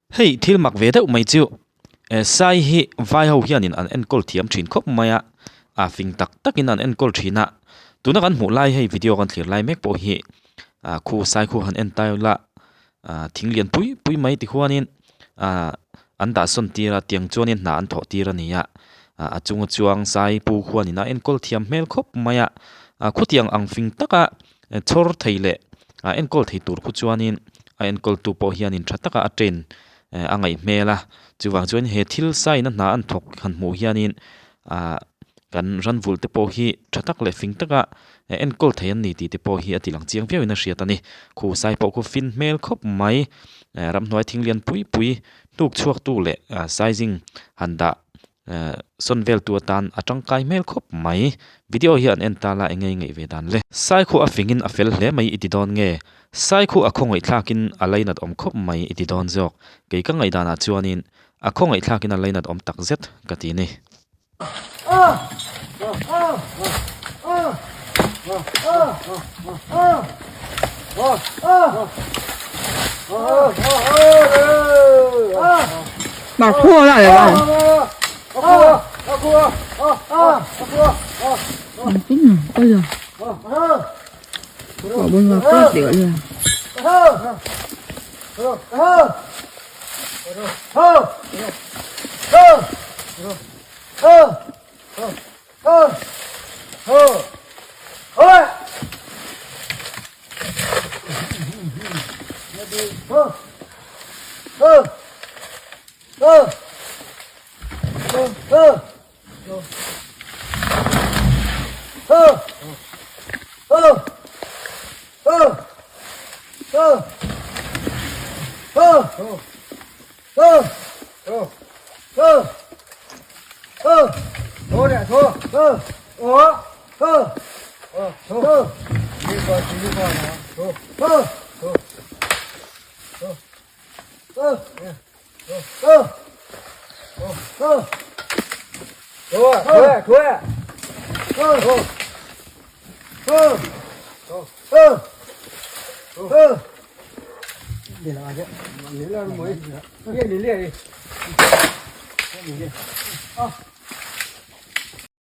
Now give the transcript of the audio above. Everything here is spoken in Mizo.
Hei thil mak ve deuh mai chu sai hi vai ho hianin an enkawl thiam thin khawp mai a, a fing tak takin an enkawl thin a, tuna kan hmuh lai hei video kan thlir lai mek pawh hi ah khu sai khu han en tai ula ah thing lian pui pui mai ti khuanin ah an dah sawn tir a tiang chuanin hna an thawh tir a ni a, ah a chunga chuang sai pu khuanin a enkawl thiam hmel khawp mai a, ah khutiang ang fing taka Chhawr thei leh a enkawl thei tur khu chuanin a enkawltu pawh hianin tha taka a train a ngaih hmel a, chuvang chuan he thil sign a hna an thawk han hmuh hianin ah kan ran vulh te pawh hi tha tak leh fing taka enkawl thei an ni tih te pawh hi a ti lang chiang viauin a hriat a ni. Khu sai pawh khu fin hmel khawp mai ramhnuai thing lian pui pui hnuk chhuak tu leh sizing han dah Sawn vel tu atan a tangkai hmel khawp mai. Video hi an en ta la enge i ngaih ve dan le. Saikhu a fingin a fel hle mai i ti dawn nge? Saikhu a khawngaihthlakin a lainat awm khawp mai i ti dawn zawk. Kei ka ngaihdanah chuanin a khawngaihthlakin a lainat awm tak zet ka ti ni. Mà khua lại rồi Cũng bây giờ Bỏ bên ngoài quét để rồi